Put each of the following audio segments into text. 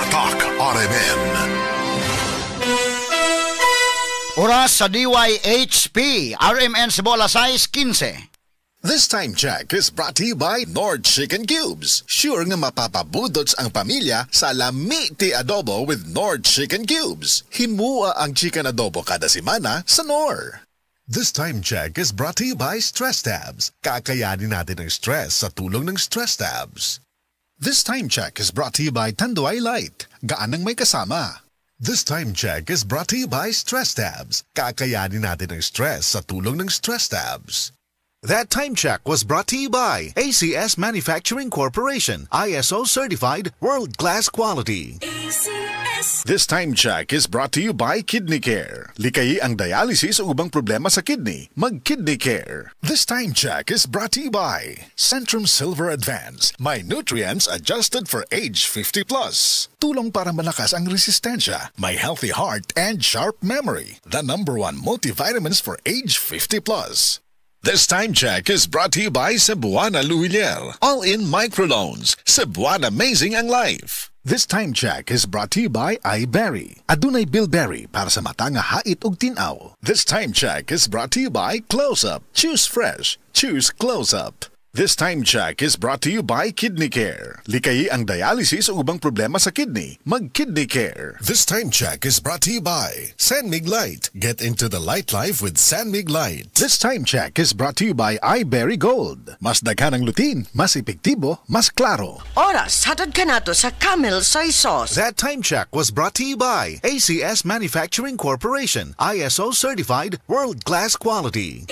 Tatak RMN. Oras sa DYHP, RMN Cebu, alas 6:15. This time check is brought to you by Knorr Chicken Cubes. Sure nga mapapabudots ang pamilya sa lami ti adobo with Knorr Chicken Cubes. Himua ang chicken adobo kada semana sa Knorr. This time check is brought to you by Stress Tabs. Kakayanin natin ang stress sa tulong ng Stress Tabs. This time check is brought to you by Tanduay Light. Gaanang may kasama. This time check is brought to you by Stress Tabs. Kakayanin natin ang stress sa tulong ng Stress Tabs. That time check was brought to you by ACS Manufacturing Corporation, ISO certified, world-class quality. This time check is brought to you by Kidney Care. Likayi ang dialysis o ubang problema sa kidney. Mag-Kidney Care. This time check is brought to you by Centrum Silver Advance. May nutrients adjusted for age 50 plus. Tulong para malakas ang resistensya. May healthy heart and sharp memory. The number one multivitamins for age 50 plus. This time check is brought to you by Cebuana Lhuillier. All-in microloans. Cebuana Amazing ang life. This time check is brought to you by iBerry. Adunay bilberry para sa mata nga hait ug tin-aw. This time check is brought to you by Close Up. Choose fresh. Choose Close Up. This time check is brought to you by Kidney Care. Likayi ang dialysis o ubang problema sa kidney. Mag-Kidney Care. This time check is brought to you by San Mig Light. Get into the light life with San Mig Light. This time check is brought to you by iBerry Gold. Mas daghan ang lutein, mas epektibo, mas klaro. Oras, hatod kanato sa Camel Soy Sauce. That time check was brought to you by ACS Manufacturing Corporation, ISO certified, world-class quality.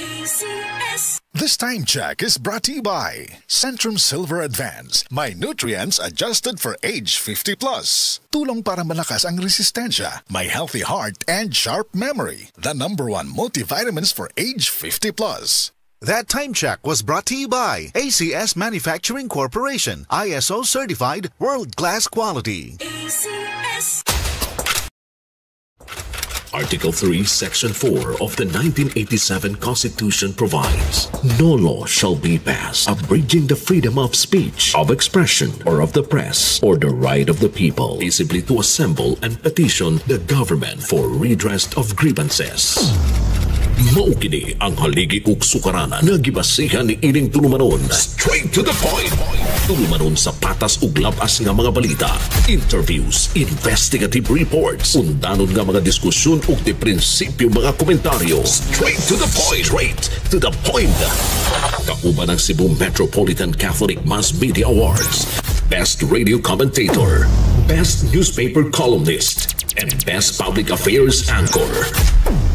This time check is brought to you by Centrum Silver Advance. May nutrients adjusted for age 50 plus. Tulong para malakas ang resistensya. May healthy heart and sharp memory. The number one multivitamins for age 50 plus. That time check was brought to you by ACS Manufacturing Corporation, ISO certified, world-class quality. Article 3, Section 4 of the 1987 Constitution provides, "No law shall be passed abridging the freedom of speech, of expression, or of the press, or the right of the people peaceably to assemble and petition the government for redress of grievances." Mao kini ang haligi ug sukaranan nga gibasihan ni ining tulumanon. Straight to the point. Tulumanon sa patas ug labas nga mga balita, interviews, investigative reports, undanon nga mga diskusyon ug di prinsipyo mga komentaryo. Straight to the point. Straight to the point. Kauban ang Cebu Metropolitan Catholic Mass Media Awards, Best Radio Commentator, Best Newspaper Columnist, and Best Public Affairs Anchor.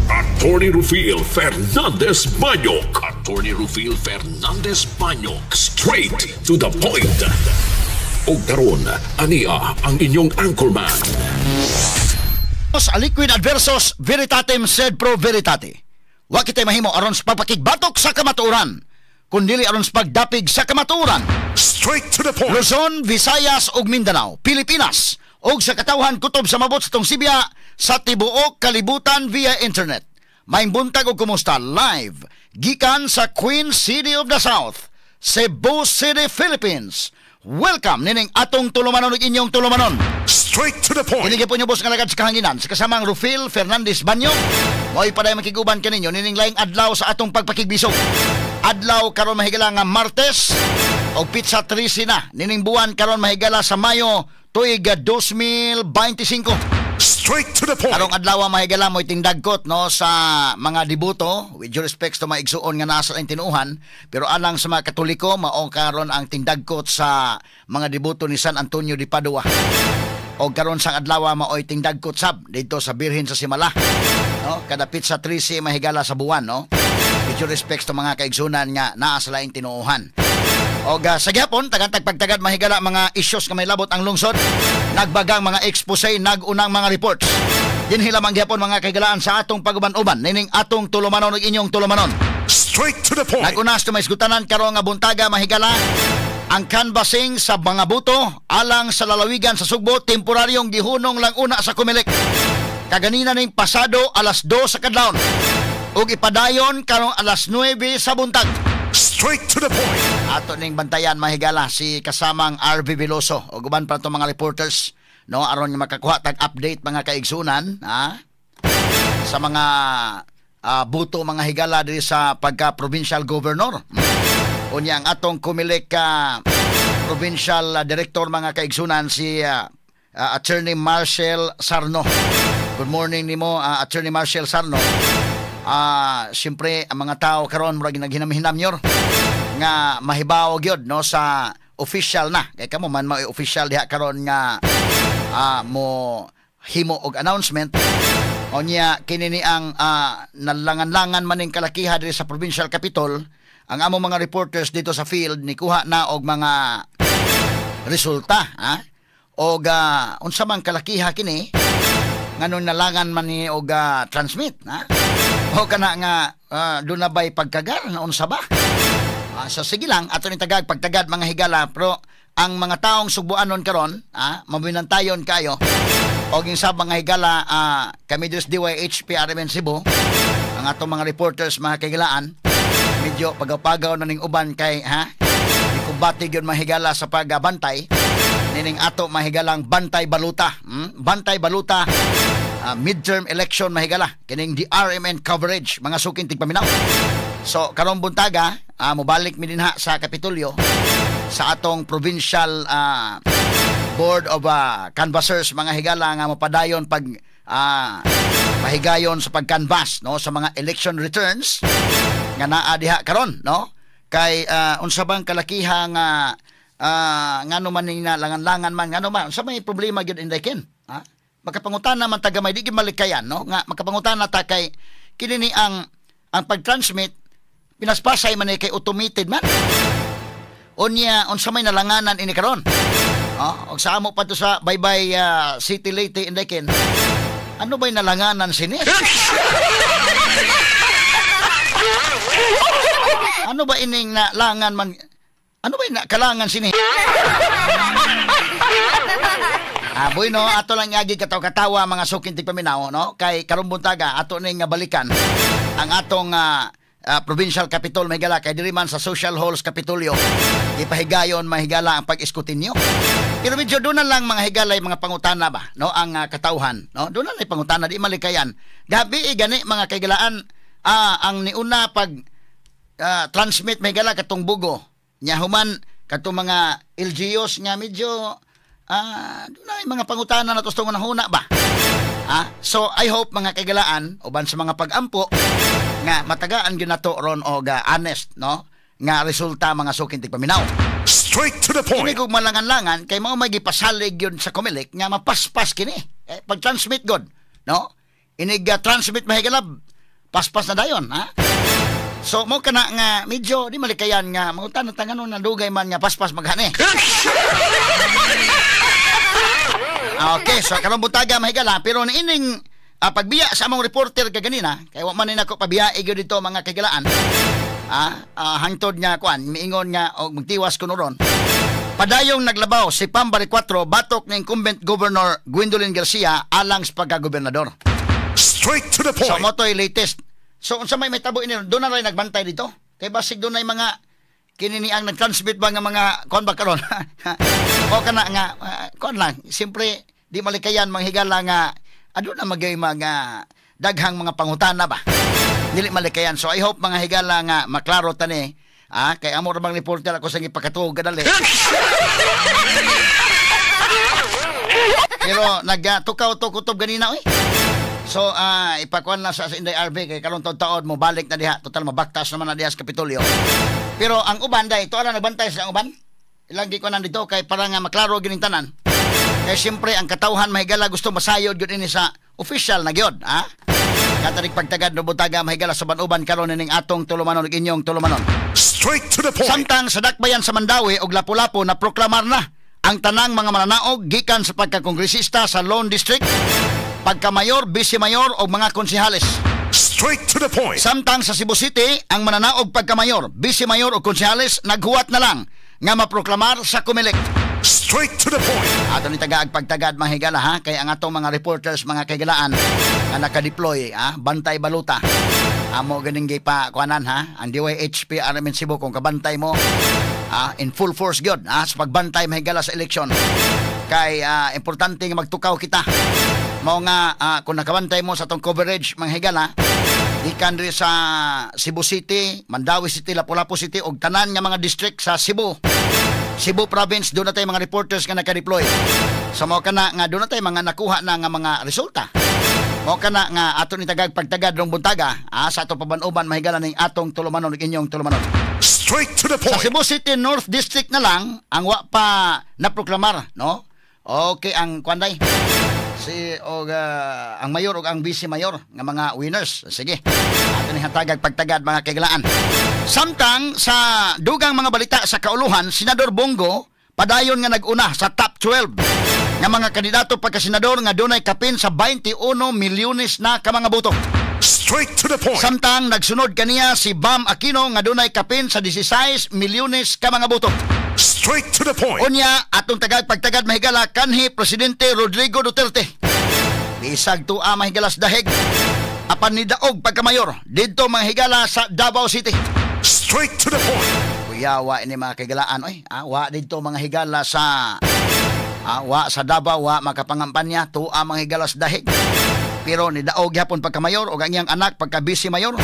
Attorney Rufil Fernandez Banyok. Attorney Rufil Fernandez Banyok. Straight to the point. Ug karon, ania ang inyong anchorman. Aliquid adversus veritatem sed pro veritate. Wa kitay mahimo aron sa pagpakigbatok sa kamatuoran, kundili aron sa pagdapig sa kamatuoran. Straight to the point. Luzon, Visayas ug Mindanao, Pilipinas ug sa katawhan kutob sa mabot sa tong Sibya sa tibuok kalibutan via internet. Maayong buntag ug kumusta, live gikan sa Queen City of the South, Cebu City, Philippines. Welcome nining atong tulumanon ug inyong tulumanon. Straight to the point. Kini gyapon boss nga lagad sa kahanginan sa kasamang Rufil Fernandez Banyo. Mo'y paday makiguban kaninyo nining laing adlaw sa atong pagpakigbisog. Adlaw karon, mahigala, nga Martes og petsa 13 na nining buwan karon, mahigala, sa Mayo, tuig 2025. Straight to the point. Karong adlaw, mahigala, mo'y tingdagkot, no, sa mga deboto, with due respects to mga igsuon nga nasa ang tinuuhan, pero alang sa mga Katoliko, mao karon ang tingdagkot sa mga deboto ni San Antonio de Padua. O karon sang adlaw maoy tingdagkot sab dito sa Birhen sa Simala. No, kada petsa 13, mahigala, sa buwan, no. With due respects to mga kaigsunan nga naa sa laing tinuuhan. O sa gyapon, tagantag pagtagad, mahigala, mga issues nga may labot ang lungsod, nagbagang mga expose, nagunang mga reports. Dinhi lamang gyapon, mga kaigalaan, sa atong paguban-uban nining atong tulumanon ug inyong tulumanon. Straight to the point. Nag-unas to may isgutanan karon nga buntaga, mahigala, ang canvassing sa mga boto alang sa lalawigan sa Sugbo temporaryong gihunong lang una sa Comelec. Kaganina ning pasado alas 2 sa kadlawon. Ug ipadayon karong alas 9 sa buntag. Straight to the point. Ato ning bantayan, mahigala, si kasamang RV Veloso ug uban pa itong mga reporters. no, aron nga makakuha tag update, mga kaigsunan, ha, sa mga buto, mga higala, diri sa pagka provincial governor. Unya ang atong Comelec provincial director, mga kaigsunan, si Attorney Marcel Sarno. Good morning nimo, Attorney Marcel Sarno. Siyempre ang mga tao karon murag naghinam-hinam nyor nga mahibaw gyud, no, sa official na, kay kamo man mao official diha karon nga mo himo og announcement. Unya kini ni ang nalangan-langan maning kalakiha diri sa provincial capitol. Ang among mga reporters dito sa field nikuha na og mga resulta, ha, og unsa man kalakiha kini, nganong nalangan man ni og transmit, ha, o kana nga doon na ba'y pagkagar na unsa ba? So sige lang, ato ni tagag pagtagad, mga higala, pero ang mga taong sugbuanon karon, mabinantayon kayo. Og yung sa mga higala, kami diri sa DYHP RMN Cebu, ang atong mga reporters, mga kahigalaan, medyo pagaw-pagaw na ning uban kay, ha, ikumbati gyud, mga higala, sa pagbantay nining ato mahigalang Bantay Baluta. Bantay Baluta midterm election, mahigala, kining the RMN coverage, mga suking tigpaminaw. So karong buntaga, mobalik mi dinha sa Kapitolyo sa atong provincial board of canvassers, mga higala, nga mapadayon pag pahigayon sa pagcanvass, no, sa mga election returns nga naa diha karon, no, kay unsa bang kalakiha nga ngano man ning nalangan-langan man, ngano man, unsa may problema gyud, Inday Ken, ha? Makapangutana man tagamay, di gyud malikayan, no, nga makapangutana ta kay kini ni ang pag-transmit pinaspasay man ni kay automated man. Unya unsa may nalanganan ini karon? Oh, og sa amo pa to sa Baybay City, Leyte, Inday Ken, ano ba'y nalanganan sini? Ano ba ining nalangan man? Ano ba na kalangan sini? Bueno, ato lang yagi kataw-katawa, mga suking tigpaminaw, no? Kay karong buntaga ato ning nga balikan ang atong provincial capitol, mahigala, kay diri man sa social halls Kapitolyo ipahigayon, mahigala, ang pag-eskutinyo. Pero medyo doon na lang, mga higalay, mga pangutana ba, no, ang katawhan, no? Doon na lang pangutana, di malikayan. Gabi gani, mga kaigalaan, ang niuna pag transmit, mahigala, katong bugo. Nya human katong mga LGUs nga medyo doon na mga pangutana na tustong huna ba. So I hope, mga kaigalaan, uban sa mga pag-ampo nga matagaan gyud nato ron og honest, no, nga resulta, mga suking tigpaminaw. Straight to the point. Kini kog malangan-langan kay mao may gipasalig yun sa Comelec nga mapaspas kini. Eh, pag-transmit god, no? Inig transmit, mahigalab, paspas na dayon, ha? So mo kana nga medyo di malikayan nga mangutan ta ngano nadugay man nga paspas maghani. Okay, so karong buntaga, mahigala, pero niining pagbiya sa among reporter kaganina kay wa man ni nako pabiya gyud dito, mga kagilaan. Hangtod nga kuan miingon nga og magtiwas kuno ron. Padayong naglabaw si Pam Baricuatro batok ni incumbent Governor Gwendolyn Garcia alang sa pagkagobernador. Straight to the So point. mo to'y latest. So unsa may mitabo ini, doon na rin nagbantay dito. Kay basig doon ay mga kini ni ang nag-transmit ba nga mga kuan ba karon. O kana nga kuan lang, siyempre di malikayan, manghigala, nga aduna magay mga daghang mga pangutana ba. Dili malikayan. So I hope, mga higala, nga maklaro tani. Kay amo ra bang reporter ako sa gipakatuog kadali. Pero nagtukaw to kutob ganina oy. So ipakuan na sa Inday RB kay karon taod-taod mo balik na diha. Total mabaktas naman na diha sa Kapitolyo. Pero ang uban dai, to ala nagbantay sa ang uban. Ilang gi kuan dito kay para nga maklaro gining tanan. Kay siyempre ang katawhan, mahigala, gusto masayod gyud ini sa official na gyud, ha? Katarik pagtagad no butaga, mahigala, sa uban karon ining atong tulumanon ug inyong tulumanon. Straight to the point. Samtang sa Dakbayan sa Mandaue og Lapu-Lapu na proklamar na ang tanang mga mananaog gikan sa pagkakongresista sa Lone District, pagkamayor, vice-mayor o mga konsehales. Straight to the point. Samtang sa Cebu City, ang mananaog pagkamayor, vice-mayor o konsehales naghuwat na lang nga maproklamar sa Comelec. Straight to the point. Ato ni tagaag pagtagad, mga higala, ha, kay ang atong mga reporters, mga kahigalaan, nga naka-deploy, ha, Bantay Baluta. Amo ganing gipa kuanan, ha, ang DYHP RMN Cebu kung kabantay mo, in full force gyud, ha, sa pagbantay, mahigala, sa eleksyon. Kay importante nga magtukaw kita. Mao nga kung nakabantay mo sa atong coverage, mga higala, gikan diri sa Cebu City, Mandaue City, Lapu-Lapu City ug tanan nga mga district sa Cebu. Cebu Province, doon na tayo mga reporters nga naka-deploy. So mao kana nga doon na tayo mga nakuha na nga mga resulta. Mao kana nga ato ni tagag pagtagad rong buntaga sa ato paban-uban, mahigala, ning atong tulumanon ug inyong tulumanon. Straight to the Sa point. Cebu City North District na lang ang wa pa naproklamar, no? Okay ang kwanday. Si og ang mayor ug ang vice mayor nga mga winners. Sige. Ato ni hatagag pagtagad, mga kaigalaan. Samtang sa dugang mga balita sa kauluhan, Senador Bong Go padayon nga nag-una sa top 12 nga mga kandidato pagka-senador nga dunay kapin sa 21 milyones na ka mga boto. Straight to the point. Samtang nagsunod kaniya si Bam Aquino nga dunay kapin sa 16 milyones ka mga boto. Straight to the point. Unya, atong tagag pagtagad, mahigala, kanhi Presidente Rodrigo Duterte. Bisag tua, mahigala, sa dahig. Apan nidaog pagkamayor didto, mga higala, sa Davao City. Straight to the point. Kuyawa ini, mga kaigalaan oy. Wa didto, mga higala, sa wa sa Davao, wa makapangampanya, tua, mga higala, sa dahig. Pero nidaog gyapon pagkamayor og ang iyang anak pagka vice mayor.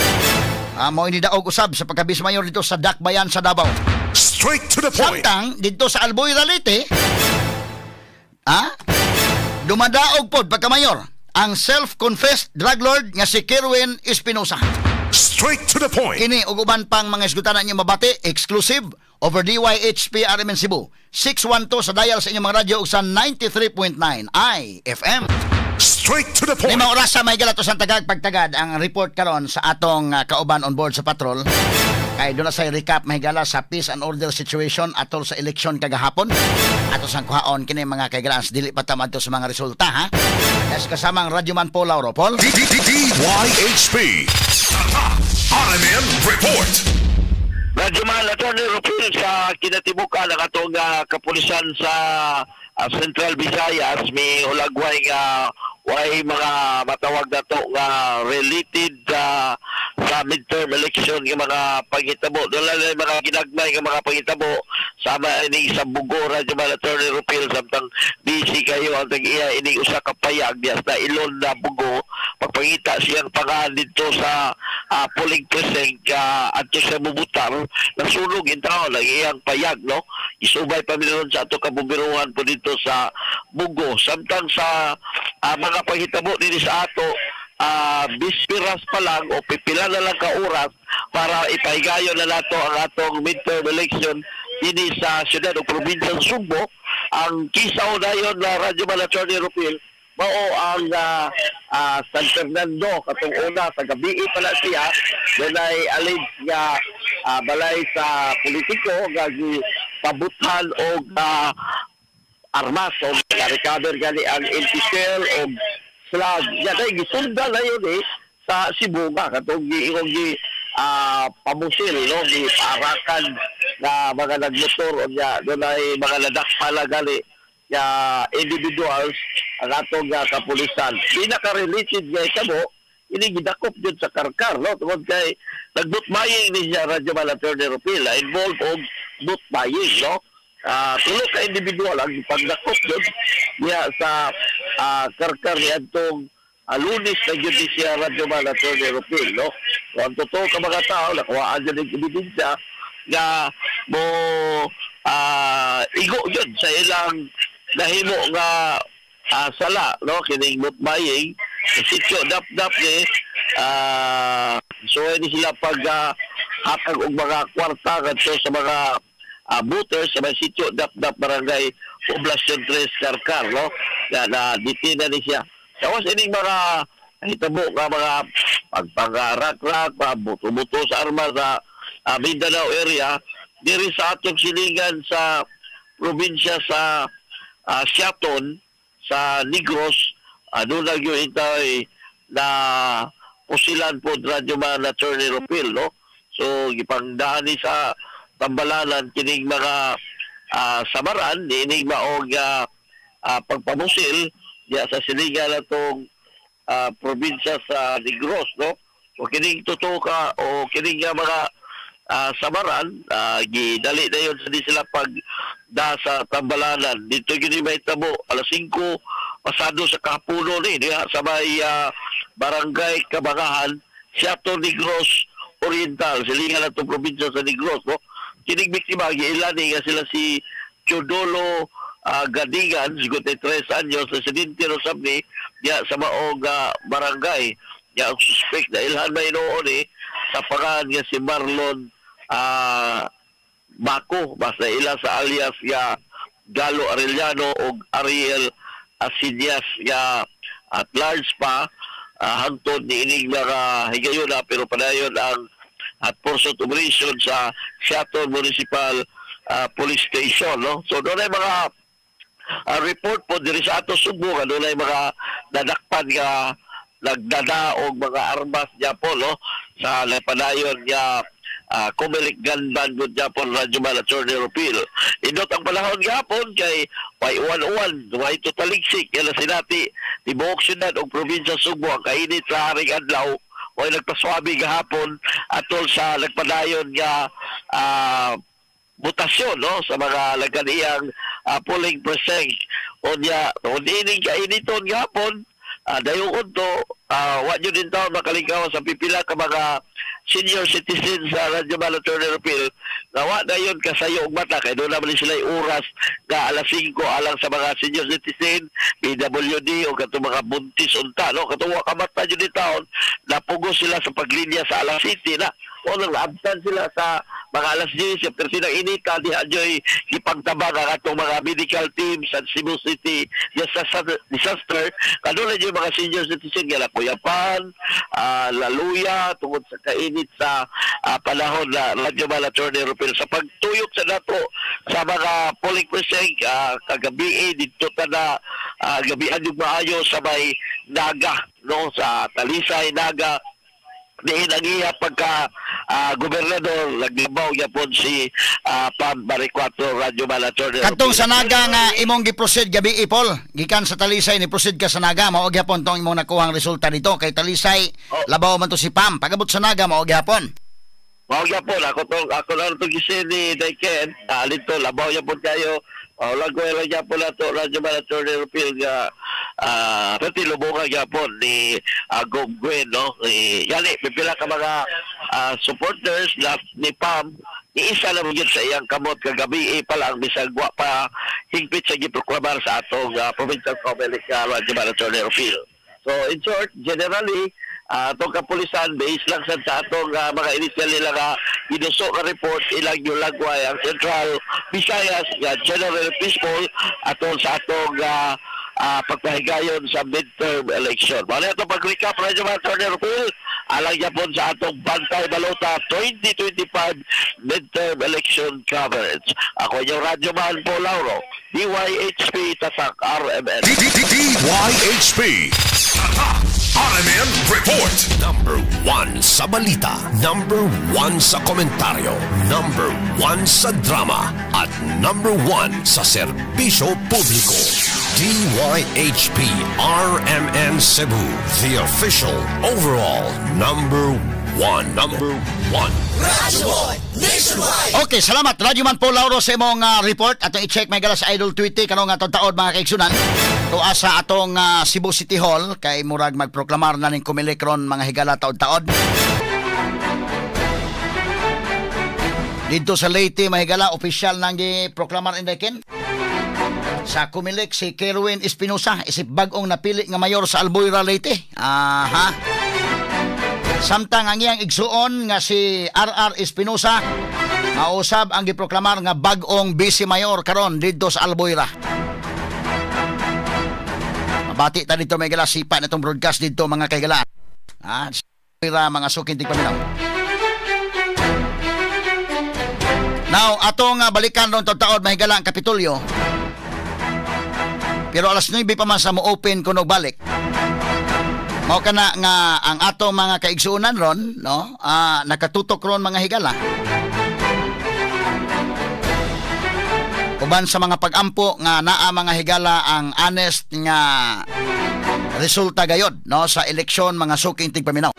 Mao nidaog usab sa pagka vice mayor dito sa Dakbayan sa Davao. Straight to the point. Samtang didto sa Albuera, Leyte, dumadaog pod pagkamayor ang self-confessed drug lord nga si Kerwin Espinosa. Straight to the point. Kini ug uban pang mga isgutan inyo mabati exclusive over DYHP RMN Cebu 612 sa dial sa inyong mga radyo ug sa 93.9 IFM. Straight to the point. Lima oras sa may galato sa tagag pagtagad ang report karon sa atong kauban on board sa patrol. Kay doon na sa recap, mahigala, sa peace and order situation atol sa eleksyon kagahapon. Ato sang kuhaon kini, mga kaigalaan, dili pa ta madto sa mga resulta, ha. Kasi kasamang Radyoman Paul Lauro. Paul? DYHP. RMN Report. Radyoman Atty. Rupil, sa kinatibukan ang atong kapulisan sa Central Visayas may hulagway nga way mga matawag na to nga related sa midterm election nga mga panghitabo. Doon lang mga ginagmay nga mga panghitabo sama ini sa Bogo, Radyoman Atty. Rupil, samtang busy kayo ang tag-iya ini usa ka payag diya sa Ilon na Bogo pagpangita siyang pangalan dito sa polling precinct adto sa mubutar, nasunog intawon ang iyang payag, no? Isubay pa mi ron sa ato kabumbiruhan po dito sa Bogo. Samtang sa mga panghitabo dinhi sa ato, bisperas pa lang o pipila na lang ka oras para ipahigayon na nato ang atong midterm election dinhi sa siyudad o probinsya sa Sugbo. Ang kisaw dayon na, Radyo Attorney Rupil, mao ang San Fernando katong una sa gabi pala siya dunay alleged nga balay sa politiko nga gipabuthan og armas o na-recover gani ang empty shell o slug. Ya dahil gisundan na yun eh sa Cebu nga katong giingong gi pamusil, no, gi paarakan na mga nagmotor o nya dunay mga nadakpa gali nga individuals ang atong kapulisan. Pinaka-related nga kamo ini gidakop jud sa Carcar, no, tungod kay nag-vote buying ni siya, Radyo Attorney Rupila, involved og vote buying, no? Tulo ka individual ang pagdakop jud niya sa Carcar niadtong Lunes na jud ni siya, Radyo Attorney Rupil, no? So, ang totoo ka mga tao nakuhaan jud ng ebidensya nga mo igo jud sa ilang nahimo nga sala, no, kining vote buying sitio dap-dap ni so ini sila pag hatag og mga kwarta kadto sa mga voters sa may sitio dap-dap, barangay Poblacion 3, Carcar, no, na na detain ni siya. Tapos ining mga hitabo nga mga pagpangarak-rak, buto-buto sa armas sa Mindanao area, diri sa atong silingan sa probinsya sa Siaton sa Negros, doon lang yung intay na pusilan po, Radyo Man Attorney Rupil, no? So gipangdaan ni sa tambalanan kining mga samaran niining maog pagpamusil diya sa silingan natong probinsya sa Negros, no? So kining totoo ka o kining nga mga Samaran, gidali na yun sa di sila pagda sa Tambalanan. Dito yun may tabo, alas 5, pasado sa kahapono ni, diha sa may Barangay Kabangahan, Siato Negros Oriental, silingan na itong probinsya sa Negros, no? Kining biktima, giilani nga sila si Teodolo Gadigan, 53 anyos, residente ro sabni, diha sa maong barangay. Diha ang suspect na ilhan may noon sa pangalan nga si Marlon Bako, basta ila sa alias nga Galo Arellano o Ariel Asinias nga at large pa hangtod ni ining mga higayuna, pero padayon ang at pursuit operation sa Seattle Municipal Police Station, no? So doon ay mga report po diri sa ato Subo, doon ay mga nadakpan nga nagdada og mga armas gyapon, no? Sa padayon nga Comelec gun ban gud gyapon, Radyo Man Attorney Rupil. Indot ang panahon gyapon kay way uwan-uwan, way totaligsik yan na sinati tibuok syudad og probinsya Subo ang kainit sa haring adlaw. Way nagpaswabi gahapon atol sa nagpadayon nga mutasyon, no, sa mga lagkaniyang polling precinct. Unya ining kainiton gahapon, dayon to wa jud din taon makalikaw sa pipila ka mga senior citizens sa Radyo Man Attorney Rupil nga wa dayon kasayo og mata kay doon naman sila oras nga alas 5 alang sa mga senior citizen, PWD o katong mga buntis unta, no, katong wa ka mata jud din taon napugos sila sa paglinya sa alas 7 na o nang absan sila sa mga alas 10 pero silang inita diha joy gipagtabang ang atong mga medical team sa Cebu City disaster. Kanula yung mga senior citizen nga nakuyapan, laluya tungod sa kainit sa panahon na Radyo Man Attorney Rupil. Sa pagtuyok sa nato sa mga polling precinct kagabi dito ta na gabihan yung maayo sa may Naga, no, sa Talisay, Naga. Diin ang iya pagka gobernador naglabaw gyapon si Pam Baricuatro, Radyo Man Attorney. Katong sa Naga nga imong gi-proceed gabi Paul, gikan sa Talisay ni proceed ka sa Naga, mao gyapon tong imong nakuhang resulta dito kay Talisay. Oh. Labaw man to si Pam, pagabot sa Naga mao gyapon. Mao gyapon ako tong ako lang to gisin ni Daiken, dito labaw gyapon kayo. Lagoy lang gyapon nato Radyo Man Attorney Rupil nga pati lubungan gyapon ni Gwen, no? Yani pipila ka mga supporters na ni Pam, ni isa lang gyud sa iyang kamot kagabi pa lang bisag wa pa higpit sa giproklamar sa atong provincial Comelec Radyo Man Attorney Rupil. So in short, generally atong kapulisan based lang sa atong mga initial nila nga giduso nga report ilang yung lagway ang Central Visayas nga general peaceful atong sa atong pagpahigayon sa midterm election. Mao atong pag-recap Radyo Man Attorney Rupil alang gyapon sa atong Bantay Balota 2025 midterm election coverage. Ako inyong Radyo Man Paul Lauro, DYHP Tatak RMN. DYHP Tatak RMN Report. Number 1 sa balita, number 1 sa komentaryo, number 1 sa drama, at number 1 sa serbisyo publiko. DYHP RMN Cebu, the official overall number 1. Number 1. Radyo Nationwide. Okay, salamat Radyo Man Paul Lauro sa imong report. Atong i-check may gala sa Idol Twitter kanong atong taod mga kaigsunan. Tuwa sa atong Cebu City Hall kay murag magproklamar na ning Comelec ron mga higala taod-taod. Dito sa Leyte mga higala opisyal nang giproklamar indekin. Sa Comelec si Kerwin Espinosa isip bag-ong napili nga mayor sa Albuera, Leyte. Aha. Samtang ang iyang igsuon nga si RR Espinosa mausab ang giproklamar nga bag-ong vice mayor karon didto sa Albuera. Mabati ta dito may gala sipa na itong broadcast dito mga kaigala. Ah, mga suking tigpaminaw. Now, atong balikan ron taod mahigala ang Kapitolyo. Pero alas 9 pa man sa mo open kuno balik. Mao kana nga ang atong mga kaigsuonan ron, no? Nakatutok ron mga higala. Uban sa mga pagampo nga naa mga higala ang honest nga resulta gayod, no, sa eleksyon mga suking tigpaminaw.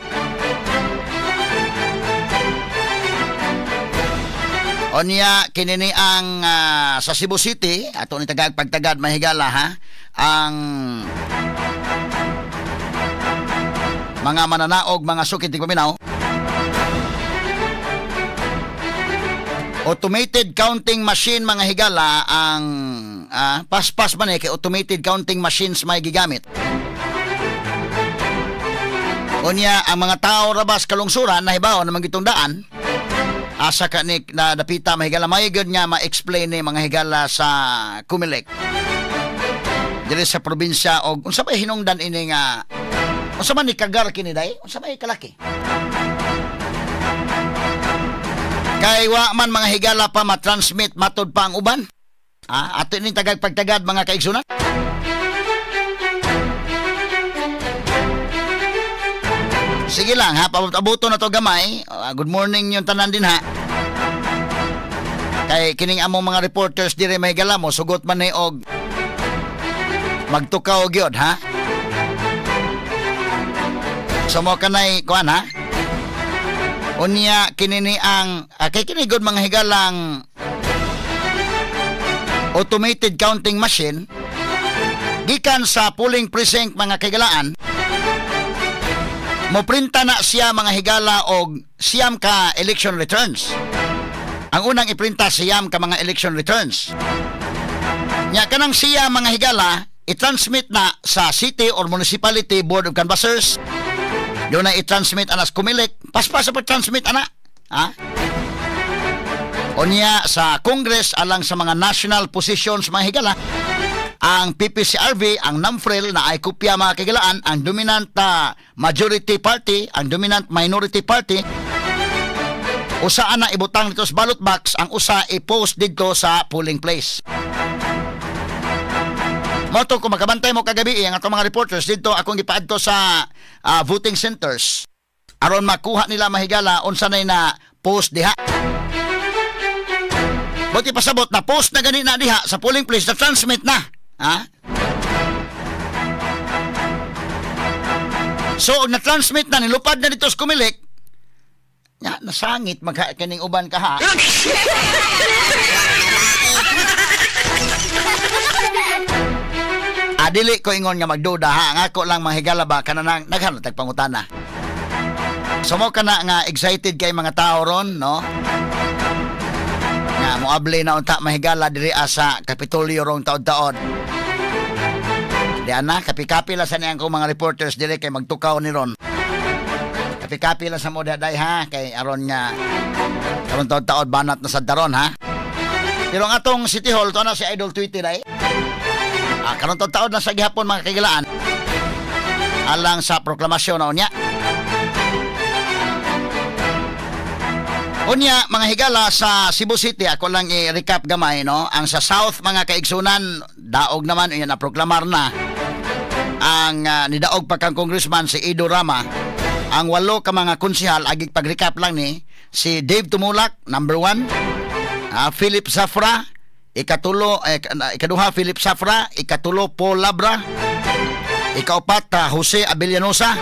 Onya kinini ang sa Cebu City ato ni tagag pagtagad mahigala ha ang mga mananaog mga sukit tigpaminaw. Automated counting machine mga higala ang paspas man kay automated counting machines may gigamit. Unya ang mga tao rabas kalungsuran nahibaw na magitungdaan asa ka ni na dapita mahigala may gyud nga ma-explain ni mga higala sa Comelec. Diri sa probinsya og unsa may hinungdan ini nga unsa man ni kagar kini day? Unsa may kalaki? Kay wa man mga higala pa ma-transmit matod pa ang uban. Ato ning tagag pagtagad mga kaigsunan. Sige lang ha, pabuto na to gamay. Good morning yung tanan din ha. Kay kining among mga reporters dire may higala mo sugot man ni og magtukaw gyud ha. So mo kanay kuan ha. Unya kinini ang kay kini gud mga higalang automated counting machine gikan sa polling precinct mga kahigalaan moprinta na siya mga higala og siyam ka election returns. Ang unang iprinta siyam ka mga election returns. Nya kanang siya mga higala i-transmit na sa city or municipality board of canvassers. Doon na i-transmit anas Comelec. Paspas sa pag-transmit ana. Ha? Unya sa Congress alang sa mga national positions mga higala. Ang PPCRV, ang NAMFREL na ay kopya mga kahigalaan, ang dominant majority party, ang dominant minority party. Usa ana ibutang dito sa ballot box, ang usa i-post dito sa polling place. Moto kung makabantay mo kagabi ang atong mga reporters dito akong gipaadto sa voting centers aron makuha nila mahigala unsa nay na post diha. Buti pasabot na post na gani na diha sa polling place na transmit na. Ha? So na transmit na nilupad na dito sa Comelec. Ya, nasangit magka kining uban ka ha. Adili ko ingon nga magduda ha, ang ako lang mahigala ba kananang naghanap tag pangutana. So mo kana nga excited kay mga tao ron, no? Nga moabli na unta mahigala diri sa Kapitolyo rong taod-taod. Di ana, kapi-kapi lang sa niyang kong mga reporters diri kay magtukaw ni ron. Kapi-kapi lang sa mo daday ha, kay aron nga karon taod-taod banat na sad daron ha. Pero ang atong City Hall to na si Idol Tweety day. Karon taod na sa gihapon mga kagilaan alang sa proklamasyon na unya. Unya mga higala sa Cebu City ako lang i-recap gamay no. Ang sa South mga kaigsunan daog naman unya na proklamar na ang nidaog pa kang congressman si Edo Rama. Ang walo ka mga konsehal agi pag-recap lang ni si Dave Tumulak number 1, Philip Zafra ikatulo, ikaduha Philip Zafra, ikatulo Paul Labra, ikaupat Jose Abellanosa,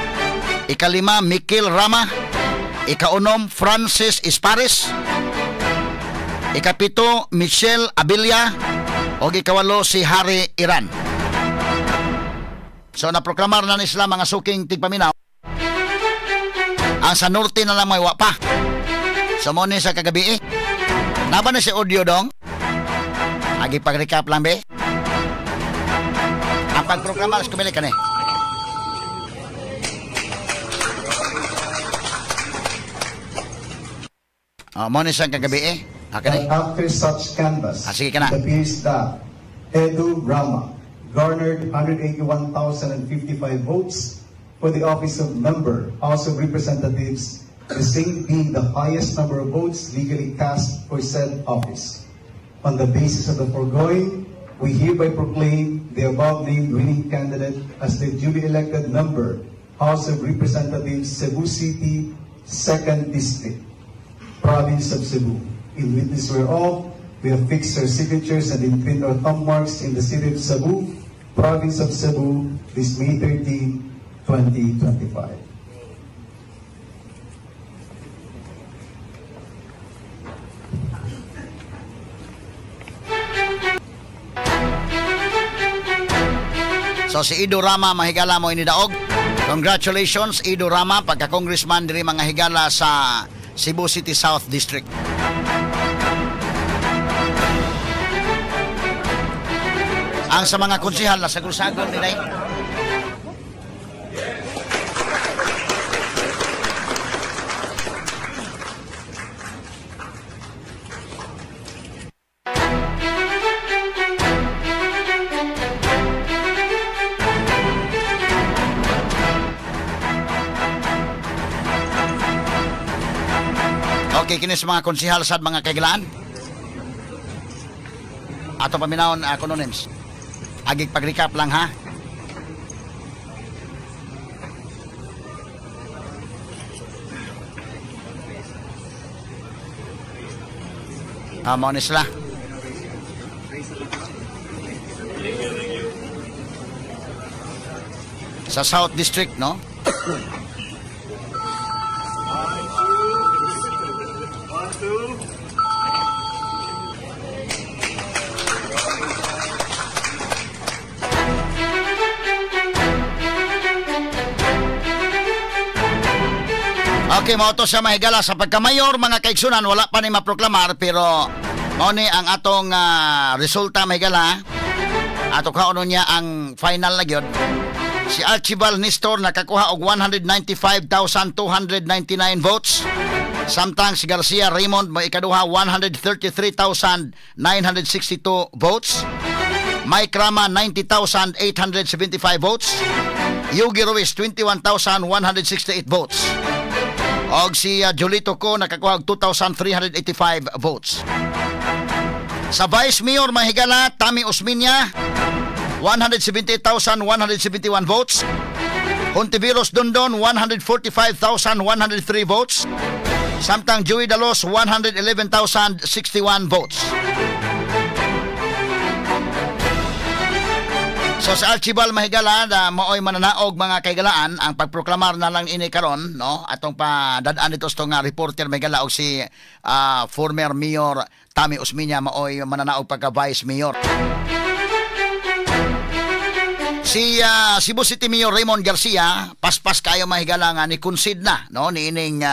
ikalima Mikil Rama, ikaunom Francis Ispares, ikapito Michelle Abilla, o ikawalo si Harry Iran. So naproklamar na ni sila mga suking tigpaminaw. Ang sa norte na lang may wa pa. So mo ni sa kagabi eh. Naba na si audio dong? Agi pag-recap lang be. Ang pagprograma sa kumili ka ni. Mo ni siyang kagabi eh. After such canvas, sige ka na. It appears that Edu Rama garnered 181,055 votes for the office of member, House of Representatives, the same being the highest number of votes legally cast for said office. On the basis of the foregoing, we hereby proclaim the above-named winning candidate as the duly elected member, House of Representatives, Cebu City, 2nd District, Province of Cebu. In witness whereof, we affix our signatures and imprint our thumb marks in the city of Cebu, Province of Cebu, this May 13, 2025. So si Edu Rama mahigala mo inidaog. Congratulations Edu Rama pagka congressman diri mga higala sa Cebu City South District. Ang sa mga konsehal na sagol-sagol nila. Okay, kini sa mga konsehal sad mga kaigilaan. Ato paminawon acronyms. Agig pag-recap lang ha. Mao ni sila. Sa South District, no? Okay, mao to siya mahigala sa pagkamayor mga kaigsunan, wala pa ni maproklamar pero mao ni ang atong resulta mahigala. Ato kaunon niya ang final na gyud. Si Archibald Nestor nakakuha og 195,299 votes. Samtang si Garcia Raymond mo ikaduha 133,962 votes. Mike Rama 90,875 votes. Yugi Ruiz 21,168 votes. Og si Julito ko nakakuha og 2,385 votes. Sa Vice Mayor mahigala Tami Osmeña 178,171 votes. Hontiveros Dondon 145,103 votes. Samtang Joey Dalos 111,061 votes. So sa Archibald mahigala na maoy mananaog mga kaigalaan ang pagproklamar na lang ini karon, no, atong padadaan dito sa nga reporter mahigala og si former Mayor Tami Osmeña maoy mananaog pagka Vice Mayor. Si Cebu City Mayor Raymond Garcia paspas kayo mahigala nga ni concede na, no, ni ining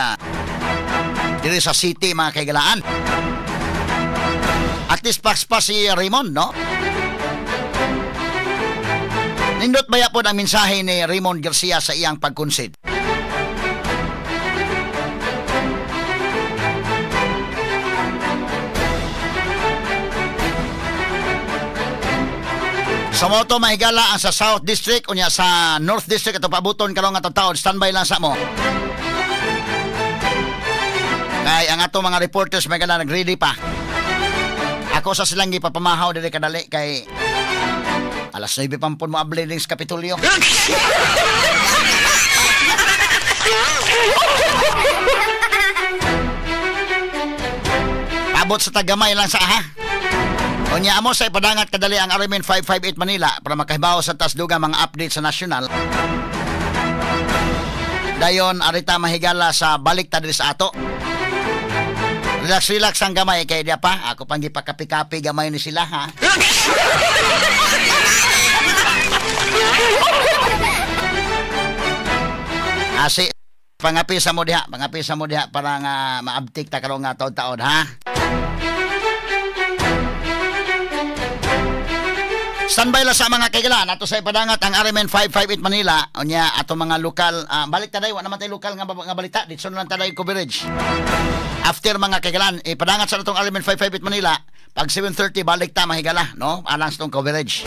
diri sa city mga kaigalaan. At least paspas si Raymond, no. Nindot baya po ang mensahe ni Raymond Garcia sa iyang pag-concede. Sa moto mahigala ang sa South District unya sa North District ato pabuton karon nga taon, standby lang sa mo. Kay ang ato mga reporters mahigala nag-ready pa. Ako sa silang gipapamahaw diri kadali kay alas 9 pampon mo abli sa Kapitolyo. Abot sa tagamay lang sa ha. Unya amo sa ipadangat kadali ang RMN 558 Manila para makahibaw sa tasduga mga update sa national. Dayon arita mahigala sa balik ta diri sa ato. Relax relax ang gamay kay diya pa. Ako pang gipakapi-kapi gamay ni sila ha. Asi pangapi sa mo diha para nga maabtik ta karon nga taon-taon ha. Standby lang sa mga kaigalan ato sa ipadangat ang RMN 558 Manila unya ato mga lokal balik taday wa naman tay lokal nga balita didto lang taday coverage. After mga kaigalan ipadangat sa atong RMN 558 Manila pag 7:30 balik ta mahigala, no, alang sa tong coverage.